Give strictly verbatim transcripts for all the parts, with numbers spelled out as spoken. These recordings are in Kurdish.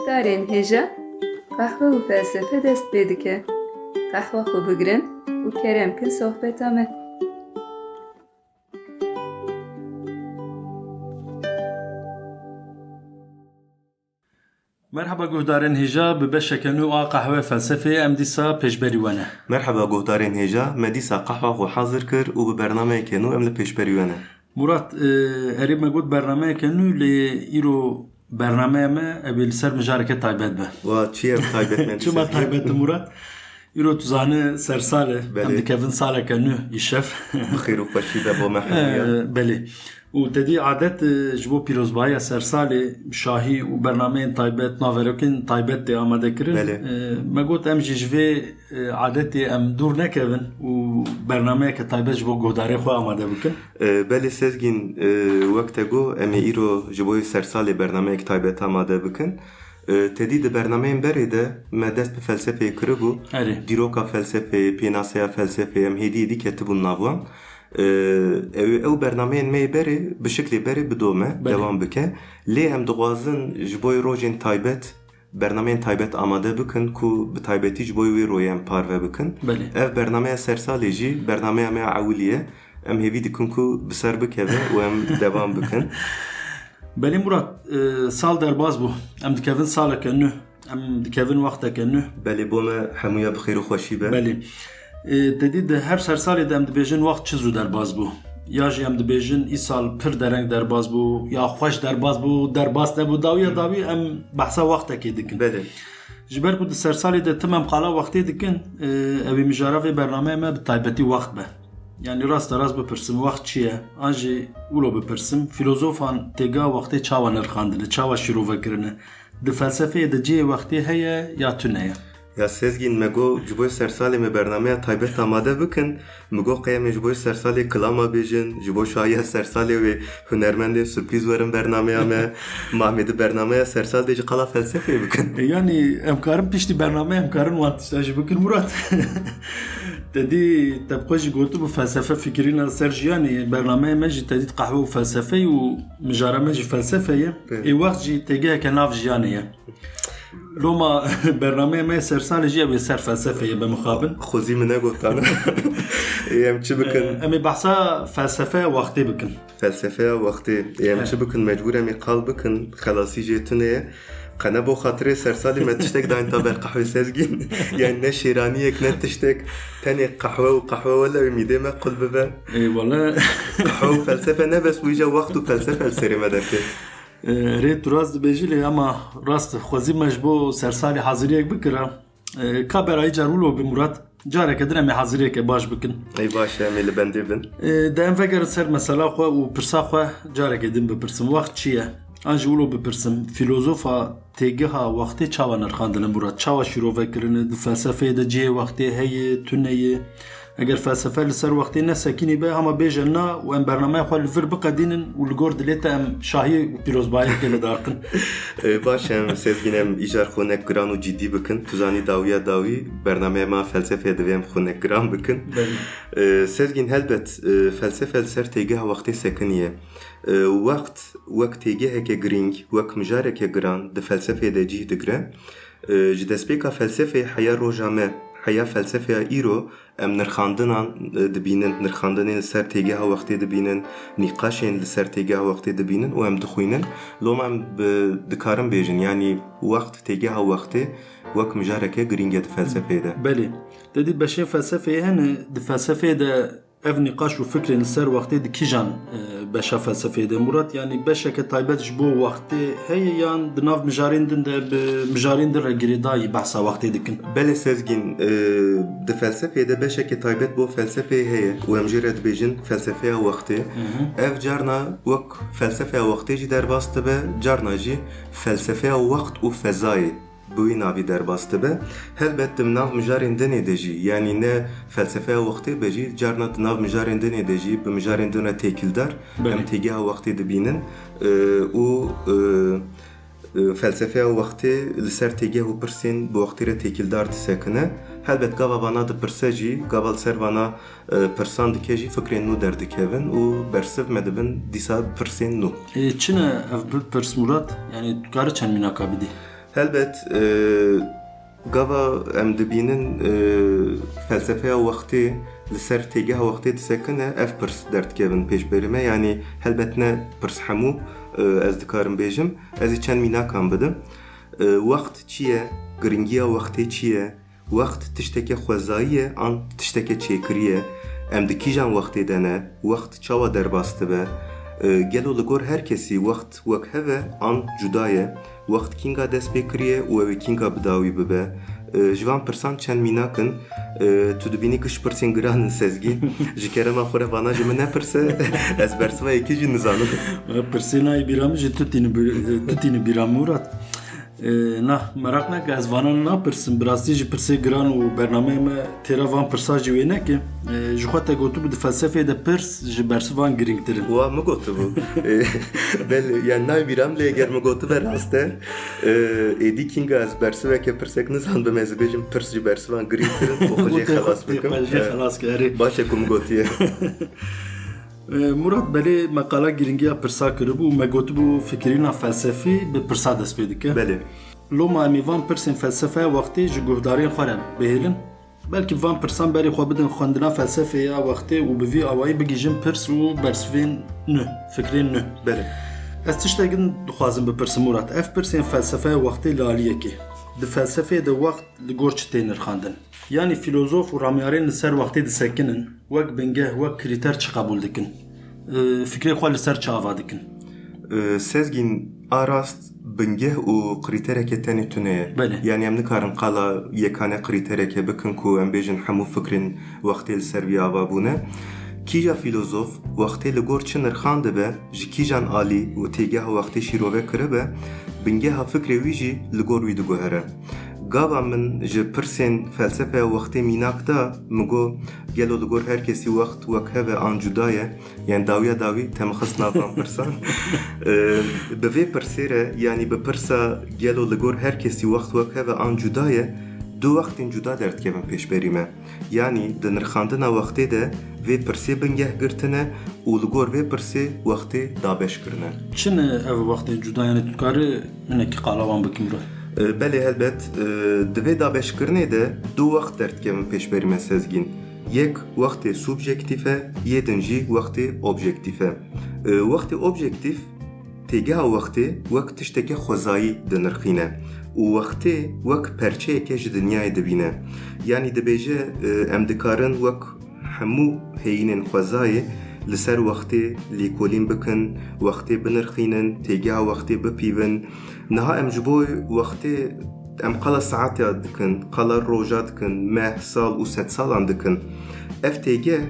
Guhdarên hêja, qehwe û felsefe dest pê dike. Qehwa xwe bigirin û kerem kin sohbeta me. Merhaba guhdarên hêja, bi beşeke nû a Qehwe Felsefeyê em dîsa pêşberî we ne. Merhaba guhdarên hêja, me dîsa qehwa xwe hazir kir û bi bernameyeke nû em li pêşberî we ne. Murat, e, erê me got bernameyeke nû, lê îro bernameya me ew ê li ser mijareke taybet be. Wa çi ye taybet me Çima dîsa? Taybet e Murat? Îro tu zane sersal e, Belê. Em dikevin saleke nû îşev. Bi xêr û xweşî be bo me hemûya. E, belê. Û tedî adet, e, ji bo pîrozbahiya sersalê şahî û bernameyên taybet, naverokên taybet tê amade kirin. Belê. E, me got em jî ji vê, e, adetê em dûr nekevin û bernameyeke taybet ji bo guhdarê xwe amade bikin. E, belê Sezgîn, e, wek te got, em ê îro ji bo sersalê bernameyek taybet amade bikin. E, tedî di bernameyên berê de me dest bi felsefeyê kiribû. Erê. Dîroka felsefeyê, pênaseya felsefeyê, em hêdî hêdî ketibûn nav wan. E, ew, ew bernameyên me yê berê, bi şiklê berê bidome, Belê. Dewam bike. Lê em dixwazin ji bo rojên taybet, bernameyên taybet amade bikin ku bi taybetî ji bo wê royê em parve bikin. Belê. Ev bernameya sersalê jî bernameya me ya ewilî ye. Em hêvî dikin ku bi ser bikeve û em dewam bikin. Belê Murat, e, sal derbas bû. Em dikevin saleke nû. Em dikevin wexteke nû. Belê, bo me hemûya bi xêr û xweşî be. Belê. E, te dî di her sersalê de em dibêjin wext çi zû derbas bû. Ya jî em dibêjin îsal pir dereng derbas bû, ya xweş derbas bû, derbas nebû. Dawiya dawî em behsa wextekê dikin. Belê. Ji ber ku di sersalê de tim em qala wextê dikin, e, ew ê mijara vê bernameyê me bi taybetî wext be. Yanî rasterast bipirsim, wext çi ye? An jî wilo bipirsim, fîlozofan têgeha wextê çawa nirxandine, çawa şîrove kirine? Di felsefeyê de cihê wextê heye ya tune ye? Ya Sezgîn, me got ji bo sersalê me bernameya taybet amade bikin. Me got qey em ê ji bo sersalê kilama bêjin, ji bo şahiya sersalê wê hunermendên surprîz werin bernameya me. Ma em ê di bernameya sersal de jî qala felsefeyê bikin. E, yanî em karin piştî bernameyê em karin wan tişta jî bikin Murat. Te dî te bi xwe jî gotibû felsefe fikirîna ser jiyanê ye. Bernameyê me jî te dî qehwe û felsefeyê û mijara me jî felsefe ye. Evet. Ê wext jî têgeheke nav jiyanê ye. Loma bernameyê me sersalê jî ew ê ser felsefeyê be mixabin. Xwezî min negotane. Ê, em çi bikin? Em ê behsa felsefeya wextê bikin. Felsefeya wextê. Ê, em Evet. çi bikin? Mecbûr em ê qal bikin. Xelasî jê tune ye. Qe ne bo xatirê sersalê me tiştek dayîn ta ber qehwê Sezgîn. Yani ne şêraniyek, ne tiştek. Tenê qehwe û qehwe wele wê mîdê me qul bibe. Ê, wele. Qehwe û felsefe ne bes, wî je wext û felsefe li serê me derket. E, rê tu rast dibêjî lê ama rast xwezî me ji bo sersalê haziriyek bikira. E, ka berayî car wilo bi Murat, careke din em ê haziriyeke baş bikin. Ey baş e, em ê li bendê bin. E, de em vegerin ser mesela xwe û pirsa xwe careke din bipirsim. Wext çi ye? An jî wilo bipirsim. Fîlozofa têgiha wextê çawa nirxandine Murat? Çawa şîrove kirine? Di felsefeyê de cihê wextê heye, tune ye? Eger felsefe li ser wextê nesekinî be, hema bêje na û em bernameya xwe li vir biqedînin û li gor dilê te em şahî û pîrozbayiyekê li dar kin. E, baş e, em Sezgîn em îcar xwe nek giran û cidî bikin. Tu zanî dawiya dawî bernameya me a felsefeyê divê em xwe nek giran bikin. Belê. E, Sezgîn helbet, e, felsefe li ser têgeha wextê sekiniye. E, wext wek têgeheke girîng, wek mijareke giran di felsefeyê de cih digire. E, ji destpêka felsefeyê heya roja me, heya felsefeya îro, em nirxandinan, e, dibînin, nirxandinên li ser têgeha wextê dibînin, nîqaşên li ser têgeha wextê dibînin û em dixwînin. Loma em bi, dikarin bêjin, yanî wext, têgeha wextê wek mijareke girîng e di felsefeyê de. Belê. Te dî beşên felsefeyê hene, di felsefeyê de ev nîqaş û fikrên li ser wextê di kîjan, e, beşa felsefeyê de Murat? Yanî beşeke taybet ji bo wextê heye yan di nav mijarên din de bi mijarên din re girêdayî behsa wextê dikin? Belê Sezgîn, e, di felsefeyê de beşeke taybet bo felsefeyê heye û em jê re dibêjin felsefeya wextê. Hı hı. Ev carna wek felsefeya wextê jî derbas dibe, carna jî felsefeya wext û fezayê bi wî navî derbas dibe. Helbet di nav mijarên dinê de jî, yanî ne felsefeya wextê be jî, carna di nav mijarên dinê de jî bi mijarên din re têkildar, Belê. Em têgeha wextê dibînin, e, û, e, e, felsefeya wextê li ser têgeh û pirsên bi wextê re têkildar disekine. Helbet gava vana dipirse jî, gava li ser vana, e, pirsan dike jî fikrên nû derdikevin û bersiv me dibin dîsa pirsên nû. Ê, çi ne ev bi pirs Murat? Yanî tu kare çend mînaka bidî? Helbet, e, gava em dibînin, e, felsefeya wextê li ser têgeha wextê disekine, ev pirs derdikevin pêşberî me. Yanî helbet ne pirs hemû, e, ez dikarim bêjim. Ez ê çend mînakan bidim. E, wext çi ye? Giringiya wextê çi ye? Wext tişteke xwezayî ye an tişteke çêkirî ye? Em di kîjan wextê de ne? Wext çawa derbas dibe? E, gelo li gor her kesî wext wek hev e an cuda ye? Wext kînga dest pê kiriye û ew ê kînga bi dawî bibe? E, ji van pirsan çend mînak in. E, tu dibînî giş pirsên giran in, Sezgîn. Ji kerema xwe re vana ji min nepirse, ez bersiva yekê jî nizanim. Pirsê nayê bîra min jî tu tînî bî-, tu tînî bîra min, Murat. E, na, meraq neke, ez vanan napirsim. Bi rastî jî pirsê giran û bernameya me têra van pirsa jî wê neke. E, ji xwe te gotibû di felsefeyê de pirs ji bersivan girîngtir in. Wa min gotibû. E, belê, yani nayê bîra min, lê eger min gotibe rast e, e, êdî kînga ez bersiveke pirsek nizanibim, ez ê bêjim pirs ji bersivan girîngtir in û xwe jê Gotê xwe, xelas bikim. Xwe jê E, xelas ke, erê. Baş e ku min gotiye. E, Murat, belê me qala giringiya pirsa kiribû û me gotibû fikirîna felsefî bi pirsa dest pê dike. Belê. Loma em ê van pirsên felsefeya wextê ji guhdarên xwe re bihêlin. Belkî van pirsan berê xwe bidin xwendina felsefeya wextê û bi vî awayî bigihîjin pirs û bersivên nû, fikrên nû. Belê. Ez tiştek din dixwazim bipirsim, Murat. Ev pirsên felsefeya wextê li aliyekê. Di felsefeyê de wext li gor çi tê nirxandin? Yanî fîlozof û ramyarên li ser wextê disekinin, wek bingeh, wek krîter çi qebûl dikin? Ee, fikrê xwe li ser çi ava dikin? Ee, Sezgîn, a rast bingeh û krîtereke tenê tune ye. Belê. Yanî em nikarin qala yekane krîtereke bikin ku em bêjin hemû fikrên wextê li ser vî ava bûne. Kîja fîlozof wextê li gor çi nirxandibe, ji kîjan alî û têgeha wextê şîrove kiribe, bingeha fikrê wî jî li gor wî diguhere. Gava min ji pirsên felsefeya wextê mînak da, min got, gelo li gor her kesî wext wek hev e an cuda ye? Yanî dawiya dawî te min xist nav van pirsan. Ee, bi vê pirsê re, yanî bi pirsa gelo li gor her kesî wext wek hev e an cuda ye, du wextên cuda derdikevin pêşberî me. Yanî di nirxandina wextê de vê pirsê bingeh girtine û li gor vê pirsê wextê dabeş kirine. Çi ne ev wextên cuda, yanî tu dikarî hinekî qala wan bikî, Murat? E, belê, helbet, e, di vê dabeşkirinê de du wext derdikevin pêşberî me, Sezgîn. Yek wextê subjektîf e, yê din jî wextê objektîf e. E, wextê objektîf têgeha wextê wek tişteke xwezayî dinirxîne û wextê wek perçeyeke ji dinyayê dibîne. Yanî dibêje, e, em dikarin wek hemû heyînên xwezayê li ser wextê lêkolîn bikin, wextê binirxînin, têgeha wextê bipîvin. Niha em ji bo wextê, em qala saeta dikin, qala roja dikin, meh, sal û sedsalan dikin. Ev têgeh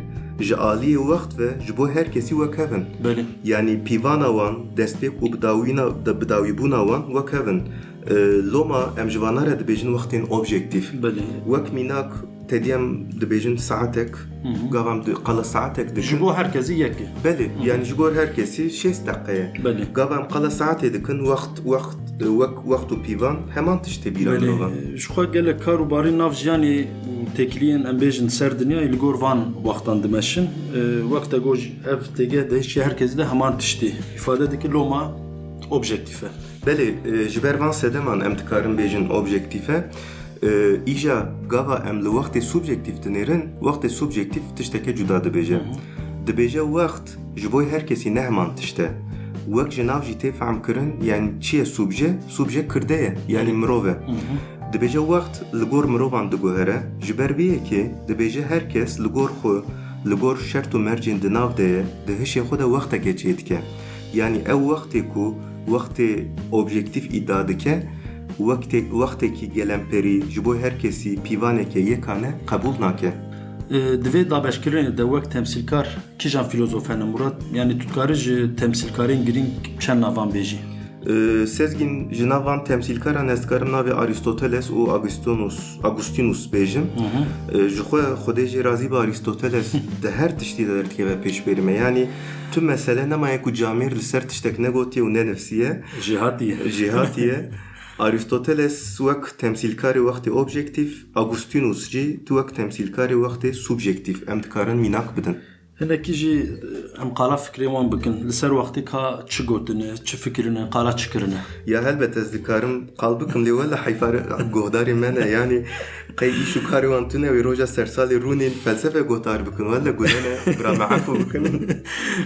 ji aliyê wext ve ji bo her kesî wek hev in. Belê. Yanî pîvana wan, destpêk û bidawîna-, bidawîbûna wan wek hev in. E, loma em ji vana re dibêjin wextên objektîf. Belê. Wek mînak, te dî em dibêjin saetek, Hı hı. gava em di-, qala saetek dikin. Ji bo her kesî yek e. Belê, Hı hı. yanî ji gor her kesî şêst deqe ye. Belê. Gava em qala saetê dikin, wext, wext, wek, wext û pîvan heman tişt tê bîra Belê. mirovan. Ji xwe gelek kar û barî nav jiyanê û têkiliyên, em bêjin, ser dinyayê li gor van wextan dimeşin. E, wek te got, ev têgeh di hişê her kesî de heman tiştê îfade dike, loma objektîf e. Belê, e, ji ber van sedeman em dikarin bêjin objektîf e. E, îja gava em li wextê subjektîf dinêrin, wextê subjektîf tişteke cuda dibêje. Hı hı. Dibêje wext ji bo her kesî ne heman tişt e. Wek ji nav jî tê fehmkirin, yanî çi ye subje? Subje kirde ye, yanî Belê. mirov e. Hı hı. Dibêje wext li gor mirovan diguhere, ji ber vê yekê dibêje her kes li gor xwe, li gor şert û mercên di nav de ye, di hişê xwe de wexteke çêdike. Yanî ew wextê ku wextê objektîf îdia dike, wextê-, wextekî gelemperî ji bo her kesî pîvaneke yekane qebûl nake. E, di vê dabeşkirinê de wek temsîlkar kîjan fîlozof hene, Murat? Yanî tu dikarî ji temsîlkarên girîng çend navan bêjî? E, Sezgîn, ji nav van temsîlkaran ez dikarim navê Aristoteles û Augustinus, Augustinus bêjim. Hı hı. E, ji xwe Xwedê jê razî be, Aristoteles di her tiştî de derdikeve pêşberî me. Yanî tu mesele nemaye ku camêr li ser tiştek negotiye û nenivisiye. Jêhatî ye. Jêhatî ye. Aristoteles wek temsîlkarê wextê objektîf, Augustinus jî tu wek temsîlkarê wextê subjektîf em dikarin mînak bidin. Hinekî jî, e, em qala fikrê wan bikin. Li ser wextê ka çi gotine, çi fikirine, qala çi kirine? Ya helbet ez dikarim qal bikim, lê wele heyfa re guhdarê me ne. Yanî qey îş û karê wan tune wê roja sersalê rûnên felsefe guhdar bikin. Wele gune ne, bira me efû bikin.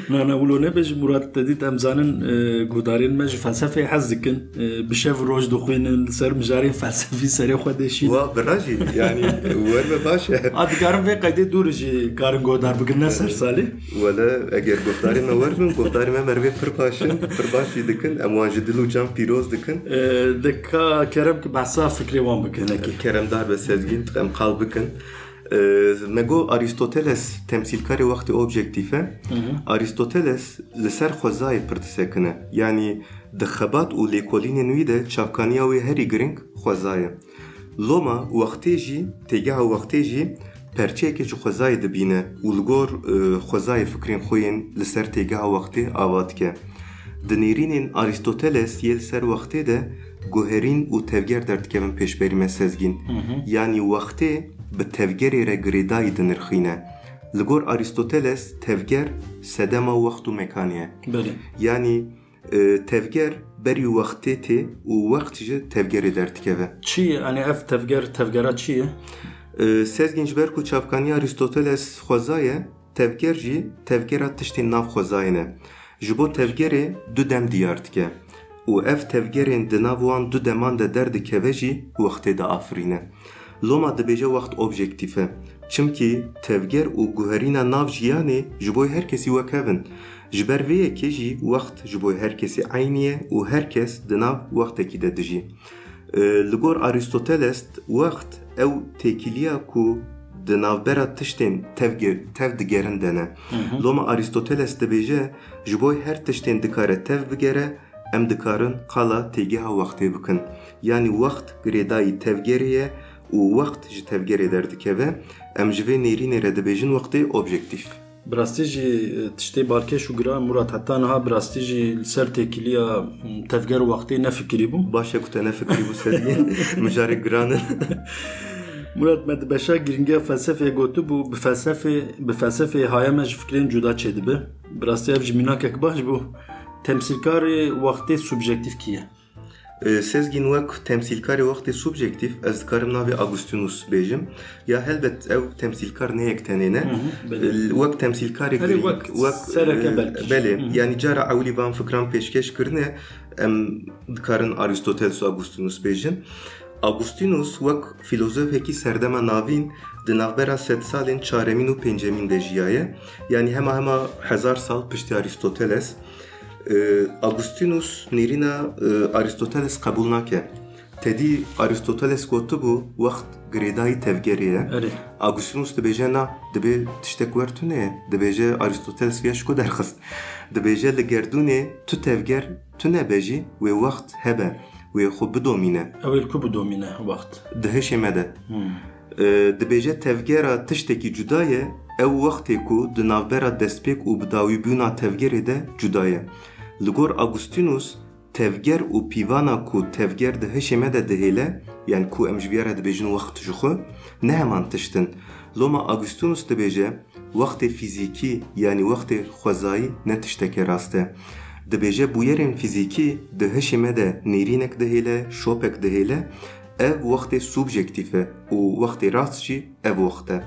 Na, na, wilo nebêjî Murat, te dît em zanin, e, guhdarên me ji felsefeyê hez dikin. E, bi şev roj dixwînin, li ser mijarên felsefî serê xwe deşînin. Wa bira jî, yanî wer be baş e. A dikarin vê qeydê dûr jî karin guhdar bikin, ne ser salê. Wele eger guhdarê me wer bin, guhdarê me merivê pir baş in, pir baş jî dikin, em wan ji dil û can pîroz dikin. E, de ka kerem ki behsa fikrê wan bikin nekê. Keremdar be Sezgîn, em qal bikin. E, me got Aristoteles temsîlkarê wextê objektîf e. Aristoteles li ser xwezayê pir disekine. Yanî di xebat û lêkolînên wî de çavkaniya wê herî giring xweza ye. Loma wextê jî, têgeha wextê jî perçeyekê ji xwezayê dibîne û li gor, e, xwezayê fikrên xwe yên li ser têgeha wextê ava dike. Di nêrînên Aristoteles yê li ser wextê de guherîn û tevger derdikevin pêşberî me Sezgîn. Yanî wextê bi tevgerê re girêdayî dinirxîne. Li gor Aristoteles tevger sedema wext û mekanê ye. Belê. Yanî, e, tevger berî wextê tê û wext ji tevgerê derdikeve. Çi ye? Yanî ev tevger, tevgera çi ye? E, Sezgîn, ji ber ku çavkaniya Aristoteles xweza ye, tevger jî tevgera tiştên nav xwezayê ne. Ji bo tevgerê du dem diyar dike û ev tevgerên di nav wan du deman de derdikeve jî wextê diafirîne. Loma dibêje wext objektîf e. Çimkî tevger û guherîna nav jiyanê ji bo her kesî wek hev in. Ji ber vê yekê jî wext ji bo her kesî eynî ye û her kes di nav wextekî de dijî. E, li gor Aristoteles wext ew têkiliya ku di navbera tiştên tev ge-, tev digerin de ne. Loma Aristoteles dibêje, ji bo her tiştên dikare tev bigere, em dikarin qala têgeha wextê bikin. Yanî wext girêdayî tevgerê ye û wext ji tevgerê derdikeve. Em ji vê nêrînê re dibêjin wextê objektîf. Bi rastî jî, e, tiştê balkêş û giran, Murat, heta niha bi rastî jî li ser têkiliya, m, tevger û wextê nefikirîbû. Baş e ku te nefikirîbû, Sezgîn. Mijarê giran in. Murat, me di beşa giringiya felsefeyê gotibû, bi felsefê, bi felsefeyê haya me ji fikrên cuda çêdibe. Bi rastî ev jî mînakek baş bû. Temsîlkarê wextê subjektîf kî ye? E, Sezgîn, wek temsîlkarê wextê subjektîf, ez dikarim navê Augustinus bêjim. Ya helbet ew temsîlkar ne yek tenê ne. Hı hı, belê. E, wek temsîlkarê Herê girî-, wek wek, sereke e, belkî. Belê. Hı hı. Yanî cara ewilî van fikran pêşkêş kirine, em dikarin Aristoteles û Augustinus bêjin. Augustinus wek fîlozofekî serdema navîn di navbera sedsalên çaremîn û pêncemîn de jiyaye. Yanî hema hema hezar sal piştî Aristoteles. E, Augustinus nêrîna, e, Aristoteles qebûl nake. Tedî Aristoteles gotibû, wext girêdayî tevgerê ye. Erê. Augustinus dibêje, na, dibê tiştek wer tune ye. Dibêje Aristoteles viya ji ku derxist? Dibêje li gerdûnê tu tevger tune be jî wê wext hebe, wê xwe bidomîne. Ew ê li ku bidomîne wext? Di hişê me de. Hmm. E, dibêje tevgera tiştekî cuda ye, ew wextê ku di navbera destpêk û bidawîbûna tevgerê de cuda ye. Li gor Augustinus, tevger û pîvana ku tevger di hişê me de dihêle, yan ku em ji vîya re dibêjin wext ji xwe, ne heman tişt in. Loma Augustinus dibêje, wextê fîzîkî, yanî wextê xwezayî ne tişteke rast e. Dibêje bûyerên fîzîkî di hişê me de nêrînek dihêle, şopek dihêle, ev wextê subjektîf e û wextê rast jî ev wext e.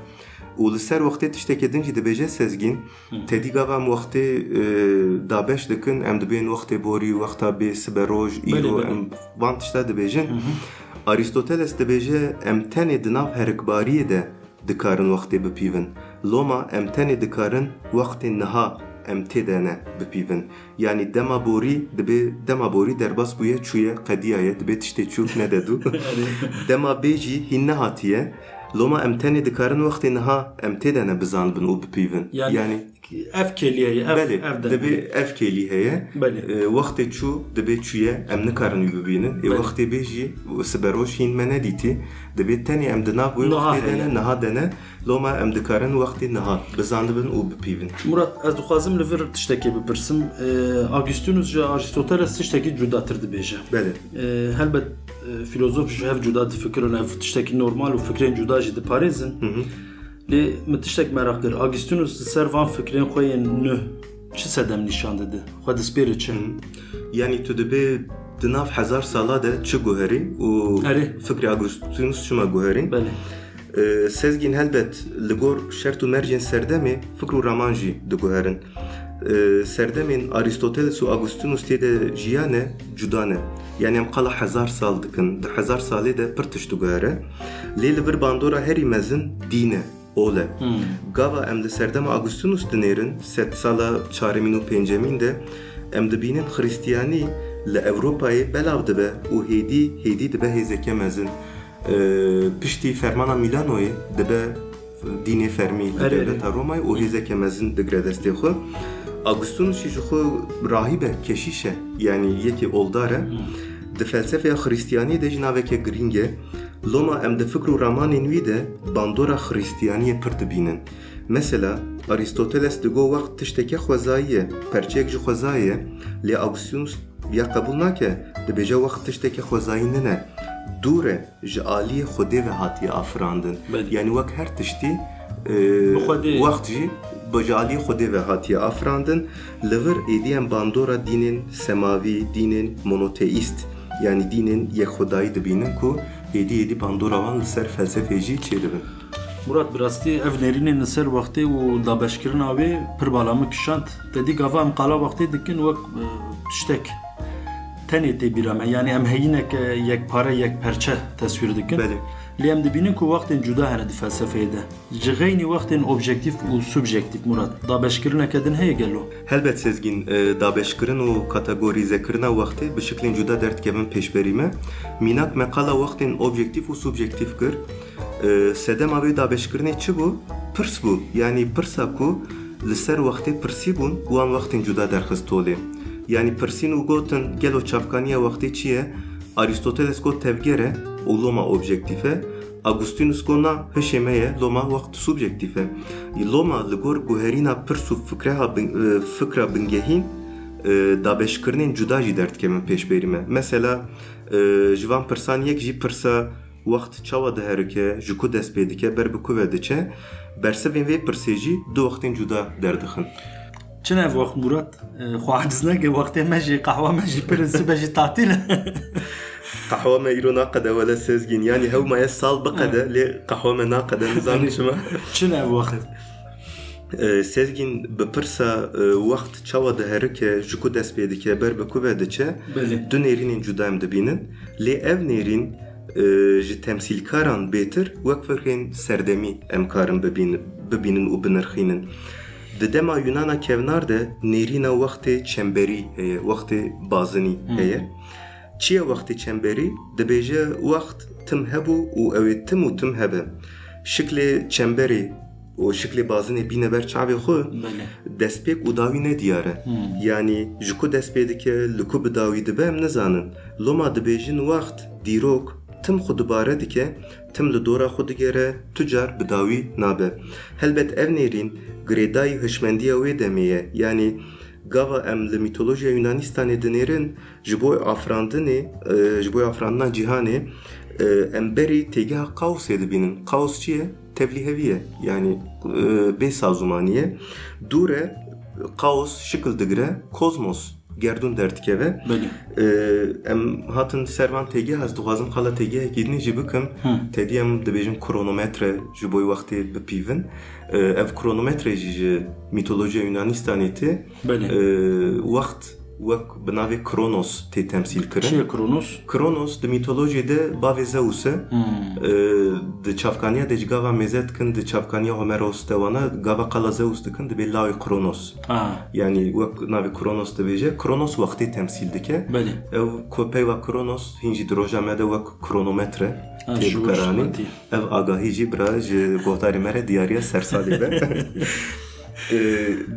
Û li ser wextê tiştekê din jî dibêje Sezgîn, Hı. tedî gava em wextê, e, dabeş dikin, em dibên wextê borî, wexta bê siberoj, Belê, îro, belê. em van tişta dibêjin. Hı hı. Aristoteles dibêje, em tenê di nav herikbariyê de dikarin wextê bipîvin. Loma em tenê dikarin wextê niha em tê de ne bipîvin. Yanî dema borî dibê, dema borî derbas bûye, çûye, qediyaye, dibê tiştê çû, ne de dû. Dema bê jî hîn nehatiye. Loma em tenê dikarin wextê niha em tê de ne bizanibin û bipîvin. Yanî, Yanî, ev kêlî heye, ev, Belê, ev de dibê heye. ev kêlî heye. Belê. E, wextê çû, dibê çûye, em nikarin wî bibînin. Ê, Belê. wextê bê jî siberoj hîn me nedîtî. Dibê tenê em di nav wê Niha wextê de heye. ne, niha de ne. Loma em dikarin wextê niha bizanibin û bipîvin. Murat, ez dixwazim li vir tiştekê bipirsim. E, Augustinus ji Aristoteles tiştekî cudatir dibêje. Belê. E, helbet, e, fîlozof ji hev cuda difikirin, ev tiştekî normal û fikrên cuda jî diparêzin. Hı hı. Lê min tiştek meraq kir. Augustinus li ser van fikrên xwe yên nû çi sedem nîşan dide? Xwe dispêre çi? Yanî tu dibê di nav hezar sala de çi guherî û Erê. fikrê Augustinus çima guherî? Belê. Sezgîn helbet li gor şert û mercên serdemê fikr û raman jî diguherin. Serdemên Aristoteles û Augustinus tê de jiyane cuda ne. Yanî em qala hezar sal dikin. Di hezar salê de pir tişt diguhere. Lê li vir bandora herî mezin dîn e, ol e. Gava em li serdema Augustinus dinêrin, sedsala çaremîn û pêncemîn de em dibînin Xristiyanî li Ewropayê belav dibe û hêdî hêdî dibe hêzeke mezin. Piştî fermana Mîlanoyê dibe dînê fermî li dewleta Romayê û hêzeke mezin digre destê xwe. Augustinus jî ji xwe rahîb e, keşîş e, yanî yekê oldar e. Di felsefeya Xristiyaniyê de jî naveke girîng e. Loma em di fikr û ramanên wî de bandora Xristiyaniyê pir dibînin. Mesela, Aristoteles digo wext tişteke xwezayî ye, perçeyek ji xwezayê ye, lê Augustinus ya qebûl nake, dibêje wext tişteke xwezayî nine, dûr e, ji aliyê Xwedê ve hatiye afirandin. Belê. Yanî wek her tiştî, e, Bi Xwedê. wext jî bi, ji aliyê Xwedê ve hatiye afirandin. Li vir êdî em bandora dînên semavî, dînên monoteîst, yanî dînên yekxwedayî dibînin ku hêdî hêdî bandora wan li ser felsefeyê jî çêdibin. Murat, bi rastî ev nêrînên li ser wextê û dabeşkirina wê pir bala min kişand. Te dî gava em qala wextê dikin wek, e, tiştek tenê tê bîra me. Yanî em heyîneke yekpare, yekperçe teswîr dikin. Belê. Lê em dibînin ku wextên cuda hene di felsefeyê de. Ji xeynî wextên objektîf û subjektîf, Murat, dabeşkirineke din heye gelo? Helbet Sezgîn, e, dabeşkirin û kategorîzekirina wextê bi şiklên cuda derdikevin pêşberî me. Mînak me qala wextên objektîf û subjektîf kir. E, sedema vê dabeşkirinê çi bû? Pirs bû. Yanî pirsa ku li ser wextê pirsî bûn, wan wextên cuda derxist holê. Yanî pirsîn û gotin, gelo çavkaniya wextê çi ye? Aristoteles got tevger e û loma objektîf e. Augustinus got na, hişê me ye, loma wext subjektîf e. Loma li gor guherîna pirs û fikreha bin, e, fikra bingehîn, e, dabeşkirinên cuda jî derdikevin pêşberî me. Mesela, e, ji van pirsan yek jî pirsa wext çawa diherike, ji ku dest pê dike, ber bi ku ve diçe, bersivên vê pirsê jî du wextên cuda derdixin. Çi ne ev wext Murat? E, xwe aciz neke, wextê me jî, qehwa me jî pir e, sibe jî tatîl e. Qehwa me îro naqede wele Sezgîn. Yanî hew maye sal biqede, lê qehwa me naqede, nizanim çima. Çi ne ev wext? E, Sezgîn bi pirsa, e, wext çawa diherike, ji ku dest pê dike, ber bi ku ve diçe, Belê. du nêrînên cuda em dibînin. Lê ev nêrîn, e, ji temsîlkaran bêtir wek fikrên serdemî em karin bibîn-, bibînin û binirxînin. Di dema Yunana kevnar de nêrîna wextê çemberî heye, wextê bazinî Hmm. heye. Çi ye wextê çemberî? Dibêje wext tim hebû û ew ê tim û tim hebe. Şiklê çemberê û şiklê bazinê bîne ber çavê xwe, Belê. destpêk û dawî nediyar e. Hmm. Yanî ji ku dest pê dike, li ku bi dawî dibe em nizanin. Loma dibêjin wext, dîrok, tim xwe dubare dike, tim li dora xwe digere, tu car bi dawî nabe. Helbet ev nêrîn girêdayî hişmendiya wê demê ye. Yanî gava em li mîtolojiya Yunanistanê dinêrin, ji bo afirandinê, e, ji bo afirandina cîhanê, e, em berî têgeha kaosê dibînin. Kaos çi ye? Tevlîhevî ye. Yanî, e, bê sazûmanî ye. Dû re kaos şikil digire, kozmos, gerdûn derdikeve. Belê. E, em hatin ser van têgeh, ez dixwazim qala têgehekî din jî bikim. Hı. Tedî em dibêjin kronometre ji bo wextê bipîvin. E, ev kronometre jî ji mîtolojiya Yunanistanê tê. Belê. E, wext wek bi navê Kronos tê temsîl kirin. Çi ye Kronos? Kronos di mîtolojiyê de bavê Zeus e. Hmm. E, di çavkaniya de ji gava mêze dikin, di çavkaniya Homeros de wana gava qala Zeus dikin, dibê lawê Kronos. Ha. Yanî wek navê Kronos dibêje, Kronos wextê temsîl dike. Belê. Ew ku peyva Kronos hîn jî di roja me de wek kronometre Ha, tê şûr, bikaranîn. Şûretî. Ev agahî jî bira ji guhdarê me re diyariya sersalê be. E,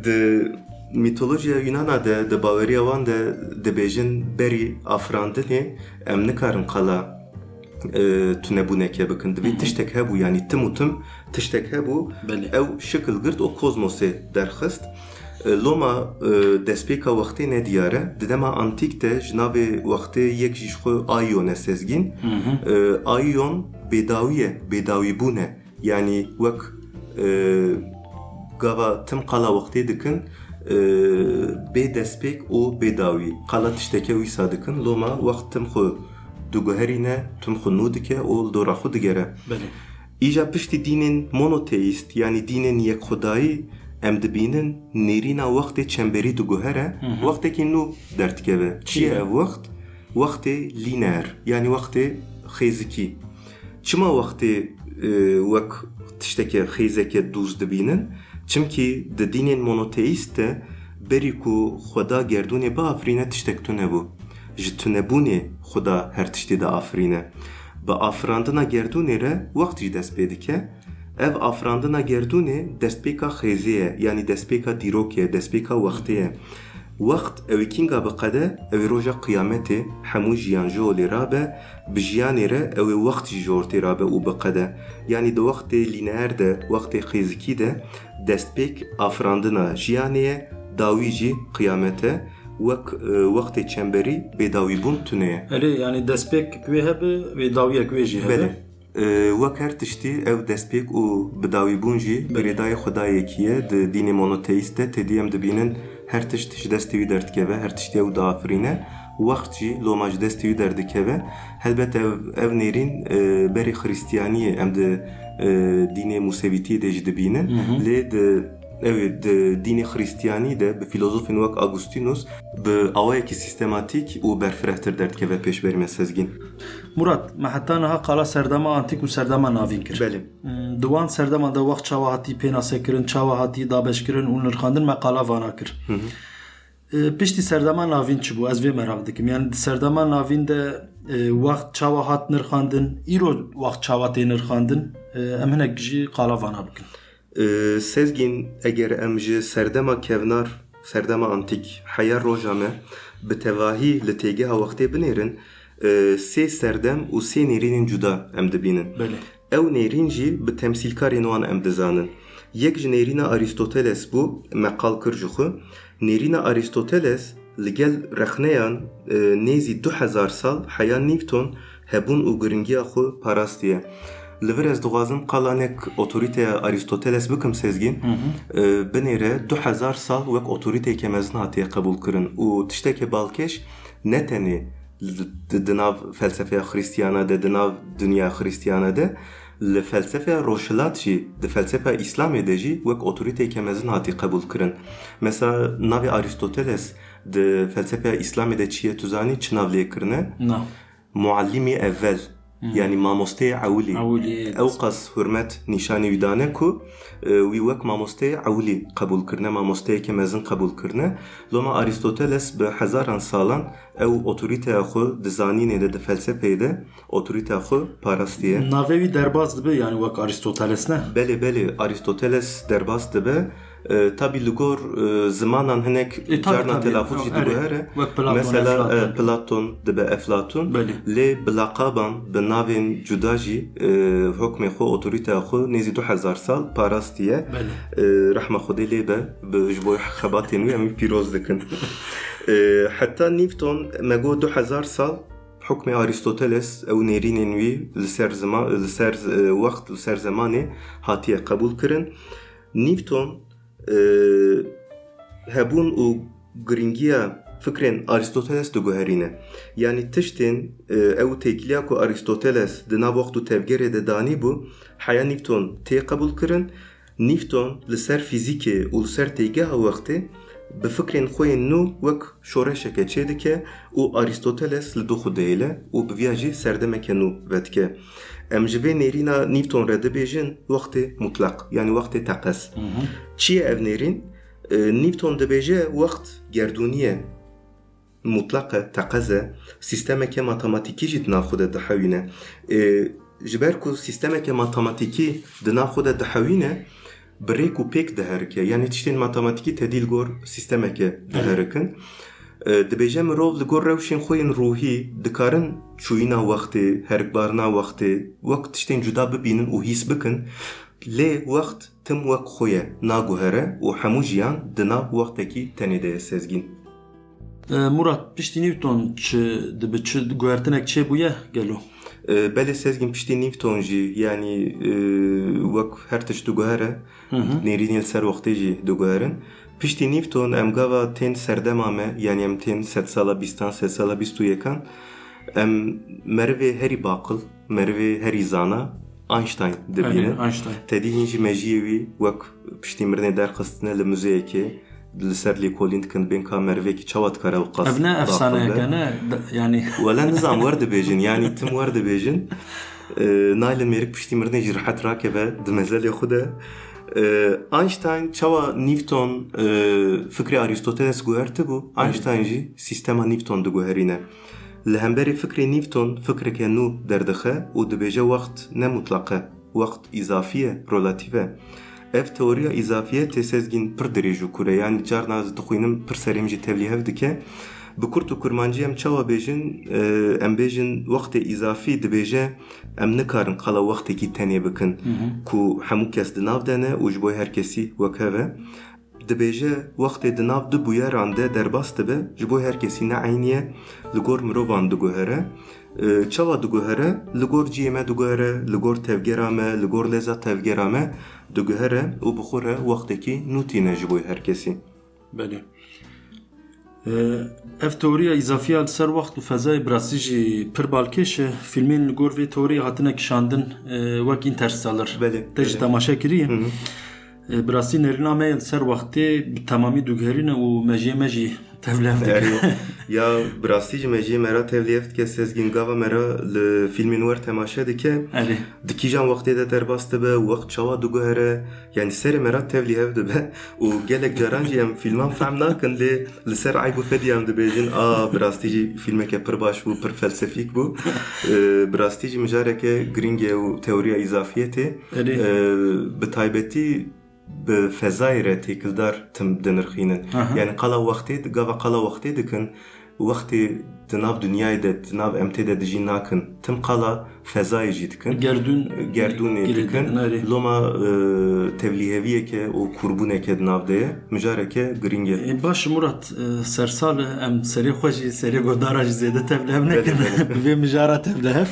di mîtolojiya Yunana de, di baweriya wan de dibêjin berî afirandinê em nikarin qala, e, tunebûneke bikin. Divê Hı hı. tiştek hebû, yanî tim û tim tiştek hebû. Belê. Ew şikil girt û kozmosê derxist. E, loma, e, destpêka wextê nediyar e. Di dema antîk de ji navê wextê yek jî ji xwe Aion e Sezgîn. Hı hı. E, Aion bêdawî ye, bêdawîbûn e. Yanî wek Ee, gava tim qala wextê dikin, ee, bê destpêk û bê dawî. Qala tişteke wîsa dikin. Loma wext tim xwe diguherîne, tim xwe nû dike û li dora xwe digere. Belê. Îja piştî dînên monoteîst, yanî dînên yekxwedayî, em dibînin nêrîna wextê çemberî diguhere, Hı hı. wextekî nû derdikeve. Çi Çi ye ye? ev wext? Wextê lîneer, yanî wextê xêzikî. Çima wextê, e, wek tişteke xêzeke dûz dibînin? Çimkî di dînên monoteîst de berî ku Xweda gerdûnê biafirîne tiştek tune bû. Ji tunebûnê Xweda her tiştî diafirîne. Bi afirandina gerdûnê re wext jî dest pê dike. Ev afirandina gerdûnê destpêka xêzê ye, yanî destpêka dîrokê ye, destpêka wextê ye. Wext ew ê kînga biqede? Ew ê roja qiyametê, hemû jiyan ji holê rabe, bi jiyanê re ew ê wext jî ji ortê rabe û biqede. Yanî di wextê lîneer de, wextê xêzikî de destpêk afirandina jiyanê ye, dawî jî qiyamet e. Wek, e, wextê çemberî bêdawîbûn tune ye. Erê, yanî destpêk wê hebe, wê dawiyek wê jî hebe. Belê. E, wek her tiştî ev destpêk û bidawîbûn jî Belê. girêdayê Xwedayekî ye. Di dînê monoteîst de têdî em dibînin her tişt ji destê wî derdikeve, her tiştî ew diafirîne. Wext jî loma ji destê wî derdikeve. Helbet ev, ev nêrîn, e, berê Xiristiyaniyê em di, e, dînê Musevîtiyê de jî dibînin. Hı hı. Lê di, ew ê di dînê Xiristiyanî de bi filozofên wek Agustinus bi awayekî sîstematîk û berfirehtir derdikeve pêşberî me Sezgîn. Murat, me heta niha qala serdema antîk û serdema navîn kir. Belê. Hmm, di wan serdeman de wext çawa hatî pênasekirin, çawa hatî dabeşkirin û nirxandin, me qala vana kir. Hı hı. E, piştî serdema navîn çi bû? Ez vê meraq dikim. Yani di serdema navîn de, e, wext çawa hat nirxandin, îro wext çawa tê nirxandin? E, em hinek jî qala vana bikin. E, Sezgîn, eger em ji serdema kevnar, serdema antîk, heya roja me, bi tevahî li têgeha wextê binêrin, e, sê serdem û sê nêrînên cuda em dibînin. Belê. Ew nêrîn jî bi temsîlkarên wan em dizanin. Yek ji nêrîna Arîstoteles bû, me qal kir ji xwe. Nêrîna Arîstoteles li gel rexneyan, e, nêzî du hezar sal heya Newton hebûn û giringiya xwe parastiye. Li vir ez dixwazim qala nek otorîteya Arîstoteles bikim Sezgîn. Hı hı. E, binêre du hezar sal wek otorîteyeke mezin hatiye qebûl kirin û tişteke balkêş ne tenê di, di nav felsefeya Xiristiyana de, di nav dinya Xiristiyana de, li felsefeya Rojhilat jî, di felsefeya Îslamê de jî wek otorîteyeke mezin hatî qebûl kirin. Mesela navê Arîstoteles di felsefeya Îslamê de çi ye, tu zanî çi nav lê kirine? Na. Muallimî evvel, Hmm. yanî mamosteyê ewilî. Ewilî, evet. Ew qas hurmet nîşanî wî dane ku, e, wî wek mamosteyê ewilî qebûl kirine, mamosteyeke mezin qebûl kirine. Loma Arîstoteles bi hezaran salan ew otorîteya xwe di zanînê de, di felsefeyê de otorîteya xwe parastiye. Navê wî derbas dibe, yani wek Arîstoteles ne? Belê, belê, Arîstoteles derbas dibe. E, tabî li gor, e, zimanan hinek E, tabî, carna tabî. telafuz jî Erê. diguhere. Wek Platon, Mesela, Eflatun. e, Platon dibe Eflatun. Belê. Lê bi laqaban, bi navên cuda jî, e, hukmê xwe, otorîteya xwe nêzî du hezar sal parastiye. Belê. E, rehma Xwedê lê be, bi, ji bo xebatên wî em wî pîroz dikin. E, heta Newton, me got du hezar sal hukmê Arîstoteles, ew nêrînên wî li ser zima-, li ser, e, wext, li ser zemanê hatiye qebûl kirin. Newton, e, hebûn û giringiya fikrên Arîstoteles diguherîne. Yanî tiştên, e, ew têkiliya ku Arîstoteles di nav wext û tevgerê de danîbû, heya Newton tê qebûl kirin. Newton li ser fîzîkê û li ser têgeha wextê bi fikrên xwe yên nû wek şoreşeke çêdike û Arîstoteles li dû xwe dihêle û bi viya jî serdemeke nû vedike. Em ji vê nêrîna Newton re dibêjin wextê mutlaq, yanî wextê teqez. Hı hı. Çi ye ev nêrîn? E, Newton dibêje wext gerdûnî ye, mutlaq e, teqez e, sîstemeke matematîkî jî di nav xwe de dihewîne. E, ji ber ku sîstemeke matematîkî di nav xwe de dihewîne, bi rêk û pêk diherike. Yanî tiştên matematîkî tedî li gor sîstemeke Evet. diherikin. E, dibêje mirov li gor rewşên xwe yên ruhî dikarin çûyîna wextê, herikbarina wextê, wek tiştên cuda bibînin û hîs bikin. Lê wext tim wek xwe ye, naguhere û hemû jiyan di nav wextekî tenê de ye, Sezgîn. E, Murat, piştî Newton çi dibe, çi guhertinek çêbûye gelo? E, belê Sezgîn, piştî Newton jî, yanî, e, wek her tişt diguhere, nêrînê li ser wextê jî diguherin. Piştî Newton em gava tên serdema me, yanî em tên sedsala bîstan, sedsala bîst û yekan, em merivê herî baqil, merivê herî zana Einstein dibînin. Belê, Einstein. Tedî hîn jî mejiyê wî wek piştî mirinê derxistine li muzeyekê, li ser lêkolîn dikin, bên ka merivekî çawa dikare ew qas Ev ne baqil be. Efsaneyeke ne, d-, yanî Wele nizam wer dibêjin, yanî tim wer dibêjin. E, naylin mêrik piştî mirinê jî rihet rakeve di mezelê xwe de. E, Einstein çawa Newton, e, fikrê Aristoteles guhertibû, Einstein jî sîstema Newton diguherîne. Li hemberî fikrê Newton fikreke nû derdixe û dibêje wext ne mutlaq e. Wext îzafî ye, relatîf e. Ev teoriya îzafiyetê Sezgîn pir dirêj û kûr e, yanî carna ez dixwînim pir serê min jî tevlî hev dike. Bi kurt û kurmancî em çawa bêjin? E, em bêjin wextê îzafî dibêje em nikarin qala wextekî tenê bikin ku hemû kes di nav de ne û ji bo her kesî wek hev e. Dibêje, wextê di nav du bûyeran de derbas dibe, ji bo her kesî ne eynî ye, li gor mirovan diguhere. E, çawa diguhere? Li gor cihê me diguhere, li gor tevgera me, li gor leza tevgera me diguhere û bi xwe re wextekî nû tîne ji bo her kesî. Belê. E, ev teoriya îzafiya li ser wext û fezayê bi rastî jî pir balkêş e. Fîlmên li gor vê teoriyê hatine kişandin, e, wek Interstellar. Belê, Te jî belê. Temaşe kiriye? Hı hı. E, bi rastî nêrîna me yê li ser wextê bi temamî diguherîne û mejiyê me jî tevlihev dike. Erê, ya bi rastî jî mejiyê me re tevlihev dike, Sezgîn, gava me re li fîlmên wer temaşe dike. Erê. Di kîjan wextê de derbas dibe, wext çawa diguhere, yanî serê me re tevlihev dibe û gelek caran jî em fîlman fehm nakin, lê li ser eyb û fedî em dibêjin, a, bi rastî jî fîlmeke pir baş bû, pir felsefîk bû. E, bi rastî jî mijareke girîng e û teoriya îzafiyetê, Erê. e, bi taybetî bi fezayê re têkildar tim dinirxînin. Aha. Yanî qala wextê, gava qala wextê dikin, wextê di nav dinyayê de, di nav em tê de dijî nakin. Tim qala fezayê jî dikin. Gerdûn Gerdûnê girê dikin. dikin, erê. Loma, e, tevlîheviyeke û kûrbûneke di nav de ye. Mijareke girîng e. E, baş Murat, e, sersal e, em serê xwe jî, serê guhdara jî zêde tevlihev Belê, nekin. belê. Bi vê mijara tevlihev.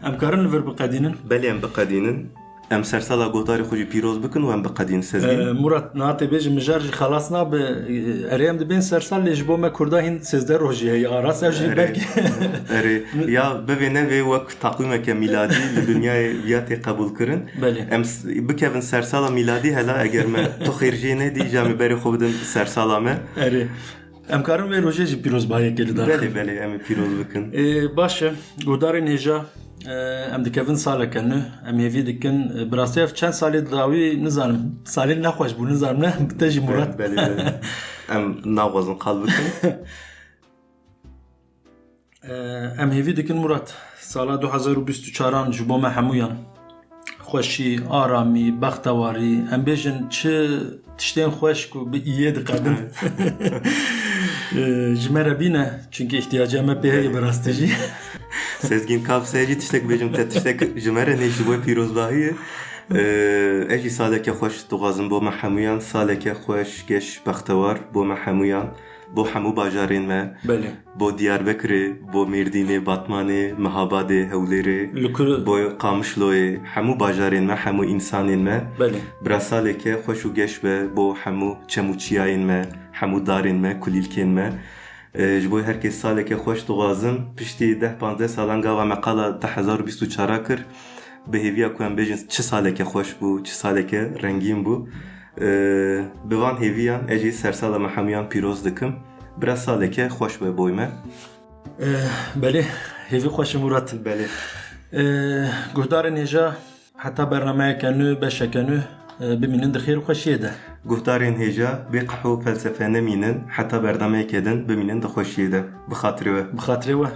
Em karin li vir biqedînin? Belê, em biqedînin. Em sersala guhdarê xwe jî pîroz bikin û em biqedînin, Sezgîn. E, Murat, niha tê bêjin mijar jî xelas nabe. E, erê, em dibên sersal, lê ji bo me Kurda hîn sêzdeh rojî heye arast. Ev jî Erê. belkî Erê. Ya bivê nevê wek taqwîmeke mîladî li dinyayê viya tê qebûlkirin. Belê. Em s-, bikevin sersala mîladî hela, eger me tu xêr jê nedî, îja em ê berê xwe bidin sersala me. Erê. Em karin vê rojê jî pîrozbahiyekê li dar Belê, xin. belê, em ê pîroz bikin. Ê, baş e. Guhdarên hêja, e, em dikevin saleke nû. Em hêvî dikin, e, bi rastî ev çend salê dawî nizanim, salên nexweş bû, nizanim ne, bi te jî Murat. Belê, belê. Em naxwazin qal bikin. E, em hêvî dikin Murat, sala du hezar û bîst û çaran ji bo me hemûyan xweşî, aramî, bextewarî, em bêjin çi tiştên xweş ku bi iyê diqedin. E, ji me re bîne, çunkî ihtiyaca me pê heye bi rastî jî. Sezgîn, ka bi se jî tiştek bêjim, te tiştek ji me re nê, ji bo pîrozbahiyê. E, ez jî saleke xweş dixwazim bo me hemûyan, saleke xweş, geş, bextewar bo me hemûyan, bo hemû bajarên me. Belê. Bo Diyarbekirê, bo Mêrdînê, Batmanê, Mihabadê, Hewlêrê, Li kur- bo Qamişloyê, hemû bajarên me, hemû însanên me. Belê. Bira saleke xweş û geş be bo hemû çem û çiyayên me, hemû darên me, kulîlkên me. E, ji bo her kes saleke xweş dixwazim. Piştî deh panzdeh salan gava me qala du hezar û bîst û çar kir. Bi hêviya ku em bêjin çi saleke xweş bû, çi saleke rengîn bû. E, bi van hêviyan ez jî sersala me hemûyan pîroz dikim. Bira saleke xweş be boy me. Eh, belê, hêvî xweş e Murat. Belê. Eh, guhdarên hêja, heta bernameyeke nû, beşeke nû, eh, bimînin di xêr û xweşiyê de. Guhdarên hêja, bê qehwe û felsefe nemînin, heta bernameyeke din bimînin di xweşiyê de. Bi xatirê we. Bi xatirê we.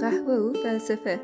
Qehwe û felsefe.